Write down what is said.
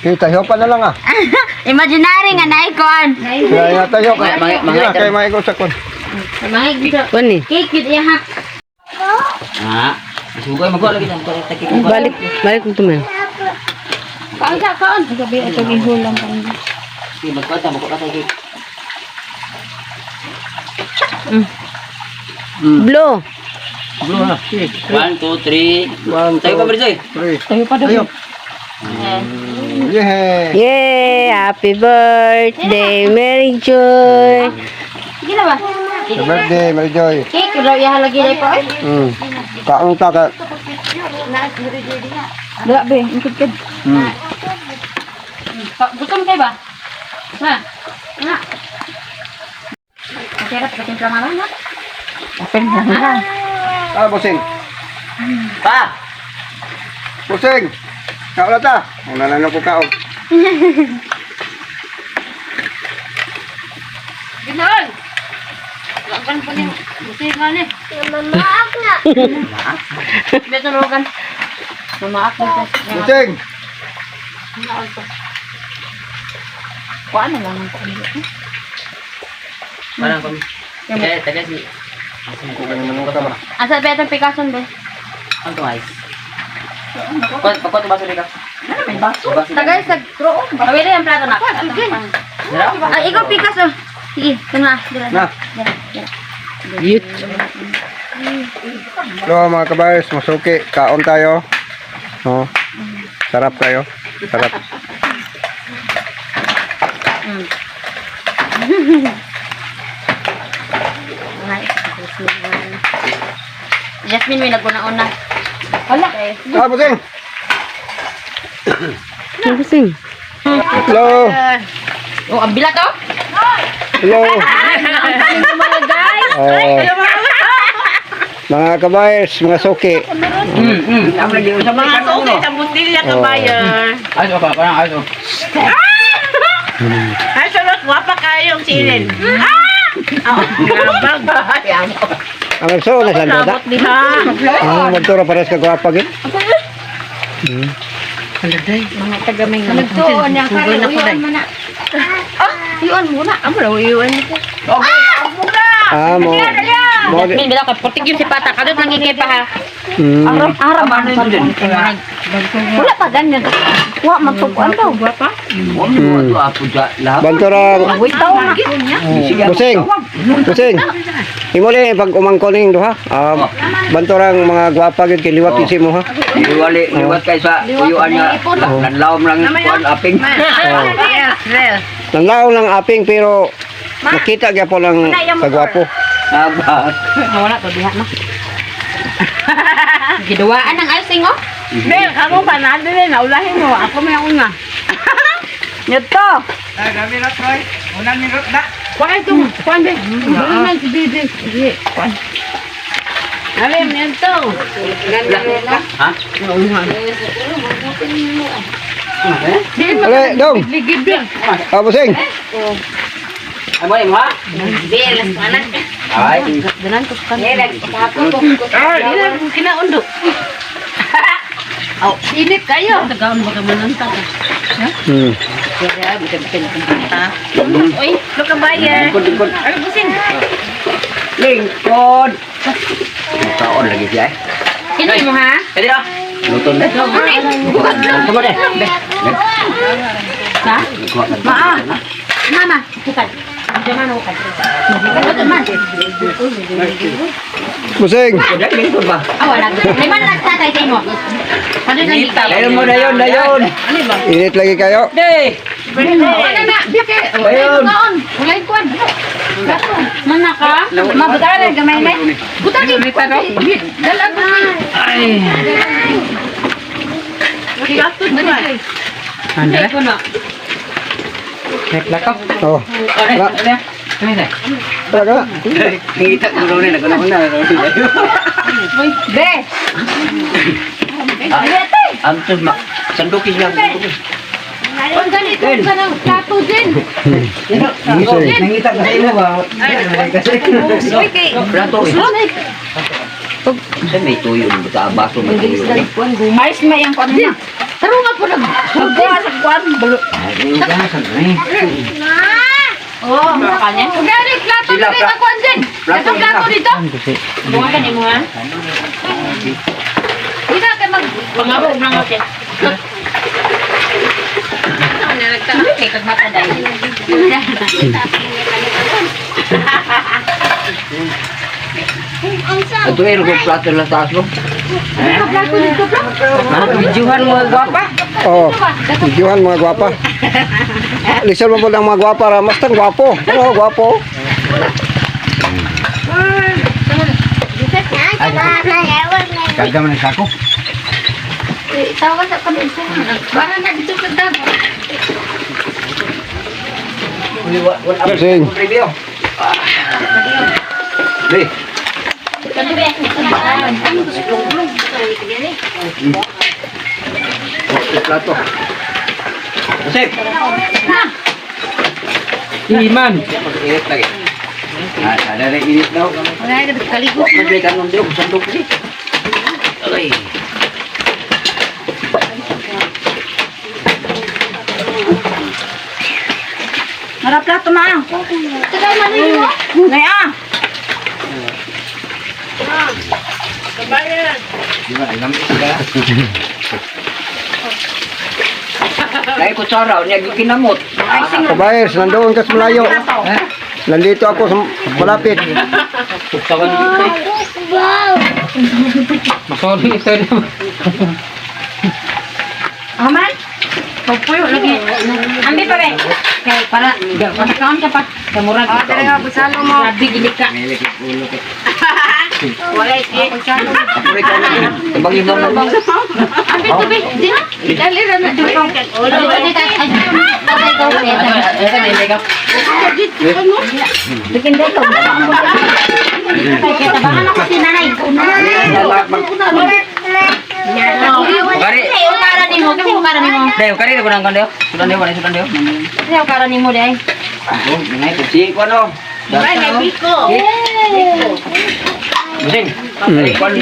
Kita tayo pa na lang ah. Imaginary nga na ikuan. Kaya tayo ka. Mga- Kaya may sa kon. Kuan ni. Cake yun iya ha. Ah, sugay magwa lagi ta tagi ko. Balik, balik mo to man. Kaon ka, kaon. Gabi ito gihulang kami. Sige, magwa ta, magwa ta cake. Blue. Blue na. Sige. 1 2 3. 1, Tayo pa 2, Berjoy. 3. Tayo pa daw. Tayo. Yeah. Yay! Happy birthday, Mary Joy. Sige na ba? Happy birthday, Mary Joy. Cake raw iya lagi dai po. eh. Kaon ta ka. Dala be, ikot ka. Gutom kay ba? Ha? Na. Masarap ka timpla mama na. Ah, busing. Pa. Busing. Kaon na ta. Una na lang ko kaon. Ginoon. Lagan pa ni. Buti nga ni. Mamaak na. Beto rogan. Mamaak na. Busing. Kuan na lang ang kuan. Parang kami. Kaya taga si Asa ba itong pikason be? Ang to ice. Pagkot, pagkot baso ni ka. May baso. Tagay sa troo. Awili ang plato na. Ay, ikaw Picasso. Sige, tama. Dira. Na. Dira. Dira. Yut. Hello mga kabayos, masuki. Kaon tayo. No. Sarap kayo. Sarap. Ay, Jasmine. Jasmine, may naguna-una. Wala. Ah, busing. Busing. Hello. Oh, ang bilat oh. Hello. Oh. Mga kabayos, mga suki. Mga Suki sa Bundilya Oh. kabayan. Ay, so pa, parang ay so. Ay, sulot, wapa kayong silin. Ah! Oh, Ang nagsuo na saan bata? diha. Ah, magturo pares ka gwapa gid. Mga taga may nagtuon niya kare uyon man na. Ah, yun muna. Amo raw iwan ko. Ah, mo. Mo. Jasmine, bilaw ka. Putik yung si Pata. Kadot lang ikay pa ha. Mm. Aram Wala pa ganyan. Wa magtukuan daw. Wapa? Wa mo to apo ja lahat. Bantura. Witaw na. Busing. Busing. Imo ni pag umangko ning duha. Ah, banturang mga gwapa gid kay liwat isi mo ha. Liwali, liwat kay sa uyuan nga. Nanlawom lang kuan aping. Oh. Yes, yes. Nanlaw lang aping pero nakita gyapon ang kagwapo. Aba. Wala to diha na. Giduwaan ang icing oh. Bel, kamo pa na dili na ulahin mo. Ako may una. Ngadto. Kuan itong kuan be. Man si Bibi. Sige, kuan. Alim nito. Ha? Ale, dong. Ah, busing. Ay mo mo ha? Ay. Ay, kinaundo. Oh, init kayo. Tagaan ba ka mananta? Uy, Look kabayan. Lingkod, lingkod. Ay, busing. Lingkod. Kaon lagi siya eh. sino mo ha? Pwede na. Luto na. Luto na. Ha? Ma. Mama, bukad. Jaman bukad. Bukad man. Busing. Lingkod ba? Ah, wala. Lima na tatay sa imo. Kadot lang ikay. Dayon mo, dayon, dayon. Init lagi kayo. Day. Wala na. Biyake. Dayon. Kaon. Wala kuan. Mana ka? Mabutaran gamay na. Butang ni. Dala ko. Ay. Ay. Ko na. Oh. Wala. Wala ka. Ngita ko rin naguna na. Be. Ang ma. Sanduki siya. Kung ganito ka ng plato din. Busing. Nangita ka sa imo ba? Uy, kay. Plato eh. Saan may tuyo? Sa baso may tuyo. Mais may ang kuan na. Taro nga po. po nag sa kuan. Oh, kanya. Gani plato Sila, dito kuan din. plato Plato plato nila. dito. Bunga ka nimo ha. Dito kay mag pangabog na nga kay. Kay kag mata dai. Ato eh, kung plato lang taas mo. Plato dito plato. Videohan mo gwapa. Oh, videohan mga gwapa. Lisod mo po ng mga gwapa ra, basta gwapo. Oo, gwapo. Karga man ang sako. Tawa sa kami sa. Para na dito sa dag. Sing. Review. Be, plato. Josep. Iman. Init lagi. Ah, ada rin init daw. Wala na kaligo. Magbigay ka nung diyo, sandok kasi. Ay. Mara plato na. Tagal man nimo. Nay ah. Di ba, alam ko sila. Kaya kutsara, niya gikinamot. Kabayers, nandoon ka sa malayo. Nandito ako sa malapit. Tuktawan dito eh. Masoli ito naman. Aman. Pagpuyo lagi. Ambi pa be. Kay para pasakaon ka pa. Kamurag. Ah, talaga busalo mo. Grabe gid ka. Milik ulo ko. Wala si. Ako ikaw na. Ibang ibang na. Ambi tubi. Di na. Dali ra na tubi. Tabangan ako si nanay. Kari. Ukara nimo, kasi ukara nimo. Deo, kari na kunang kandeo. Sudan deo, wala sudan deo. Kasi ukara nimo day. Oh, minay ko si ko ano. Ay, may biko. Busing. Kari kon.